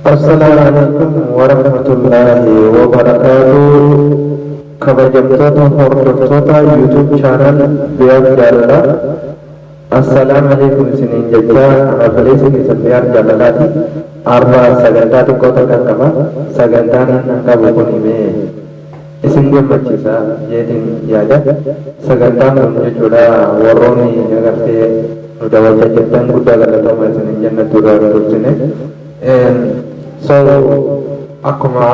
Assalaamu alaikum warahmatullaahi wabarakaatu. Kabajamtoota hordoftoota YouTube channel Biyaaf Jaalalaa. Assalaamu alaikum isiniin jechaa ana obboleessa keessan Biyaaf Jaalalaati. Arra sagantaa xiqqoo takkan qaba. Sagantaan an qabu kun mee isin gammachiisa jeetiin yaada. Sagantaan kun jechuudha warroonni agartee nu daawwachaa jirtan guddaa galatooma isiniin jenna dura dursine. So akkuma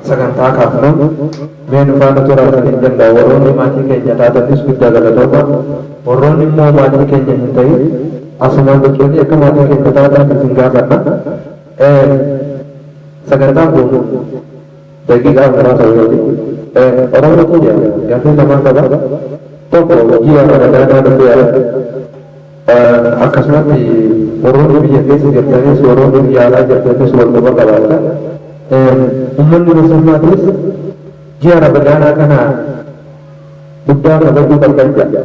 sagantaa kaafnu mee nu faana turaa isiniin jenna. Warroonni maatii keenya taatanis guddaa galatooma. Warroonni immoo maatii keenya hin ta'in asumaan gochoonni akka maatii keenya taatan isin gaafanna. Sagantaan kun daqiiqaa muraasa wayiiti. Oromoo tiyya, gaaffii lamaan qaba. Tokko, ji'a Ramadaanaa dhufeera. Akkasumatti warroonni biyya keessa jirtanis warroonni biyya alaa jirtanis wal quba qabaata. Uummanni muslimaatis ji'a Ramadaanaa kana guddaa kabajuu qabdan jedha.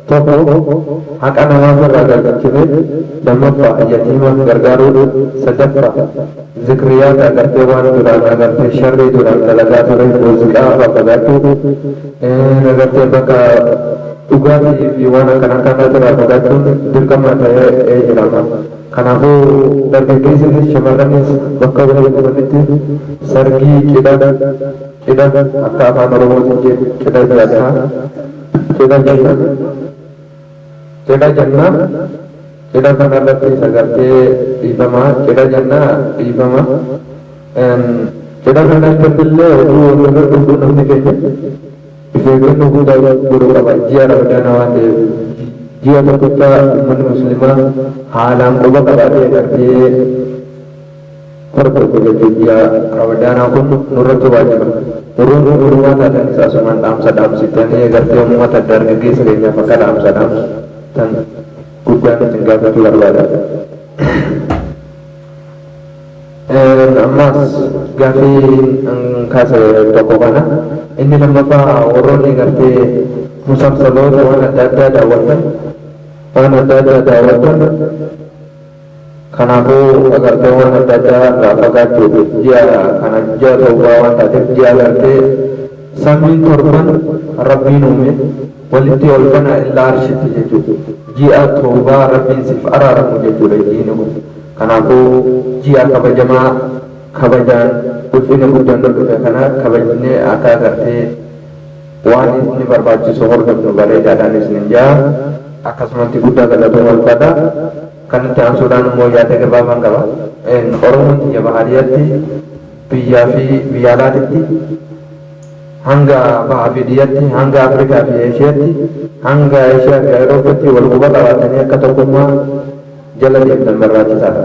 Tokko, haqa namaa irraa galchine, lammaffaa, yatiima gargaaruu, sadaffaa, zikriyaata agartee waan duraan agartee sharrii duraan dalagaa ture muuziqaa irraa fagaachuu, agartee bakka dhugaatii fi waan akkana akkanaa irraa fagaachuun dirqama ta'ee jira. Kanaafuu dargaggeessinis shamarranis bakka wal jiranitti sargii, cidha, cidha akka afaan Oromootiin cidha jennaa, cidha jenna, cidha jenna, cidha kanarratti sagartee dhiifama, cidha jennaa, dhiifama. Cidha kana irratti illee oduu walirra dhuguu namni keenya of eeggannoo guddaa godhuu qaba. Ji'a Ramadaanaa waan ta'eef, ji'a tokkicha uummanni muslimaa haalaan quba qabaatee agartee hordofu jechuun ji'a Ramadaanaa kun nurratti waajiba. Warroonni uumamaa taatanis asumaan dhaamsa dhaamsitanii agartee uummata dargaggeessa keenyaaf akka dhaamsa dhaamsitan guddaan isin gaafachuu barbaada. Ammas gaaffii kaase tokko kana. Inni lammaffaa, warroonni gartee musalsaloota waan adda addaa daawwatan, waan adda addaa daawwatan, kanaafuu agartee waan adda addaa irraa fagaachuuf ji'a kana ji'a torbaa waan taateef, ji'a agartee samiin torban Rabbiin uume walitti ol bana illaa arshitti jechuudha. Ji'a torbaa Rabbiin siif araaramu jechuudha jiini kun. Kanaafuu ji'a kabajamaa kabajaan ulfina guddaan nu dhufe kana kabajnee akka agartee waan inni barbaachisu hordofnu bareedaadhaan isinin jaa. Akkasumatti guddaa galatooma, ulfaadha. Kanatti aansuudhaan immoo yaada gabaabaan qaba. Oromoon tiyya bahaadiyyaatti, biyyaa fi biyya alaatitti, hanga bahaa fi dhiyaatti, hanga Afrikaa fi Eeshiyaatti, hanga Eeshiyaa fi Awuroopaatti wal quba qabaatanii akka tokkummaa jala deemtan barbaachisaadha.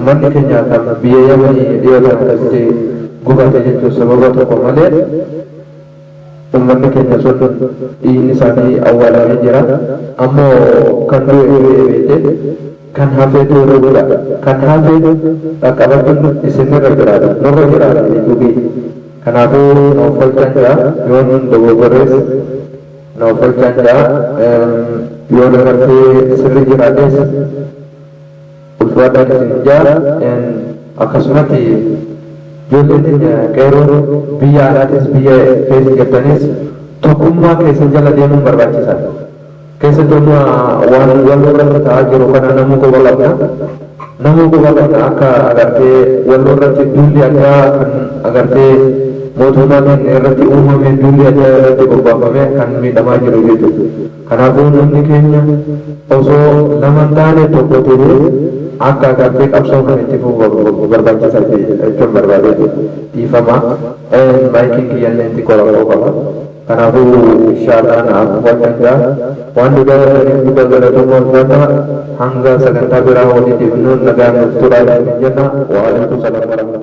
Manni keenya kan biyya Yamanii dhiyoo tan akkasitti gubate jechuun sababa tokko malee uummanni keenya sun dhiigni isaanii awwaalamee jira. Ammoo kan du'e du'ee beekte, kan hafeetu irra jira. Kan hafe dhaqqabachuun isinirra jiraata, nurra jiraata jechuufi. Kanaafuu na offolchaan jira, yoon dogoggorees na offolchaan jira, yoon agartee sirri jiraates ulfaadhaan isin jaa. Akkasumatti ijoolleen teenya qeeroon biyya alaatis biyya keessa jirtanis tokkummaa keessan jala deemuun barbaachisaadha. Keessattuu waan wal irratti ta'aa jiru kana namuu quba qabna. Namuu quba qabna akka agartee wal irratti duulli addaa kan agartee mootummaa keenya irratti uumame, duulli addaa irratti bobbaafame kan miidhamaa jiru jechuudha. Kanaafuu namni keenya osoo lama hin taane tokko ta'ee akka agartee qabsoo kana itti fufu barbaachisaa jechuun barbaade, dhiifama. Maayikiin kiyyallee xiqqoo rakkoo qaba. Kanaafuu inshaallah naaf hubachaan jira. Waan nu daawwattaniif guddaa galatooma, ulfaata. Hanga sagantaa biraa walitti deebinuun nagaan nuuf turaa isiniin jenna. Waalaikum salaam warahmatullahi.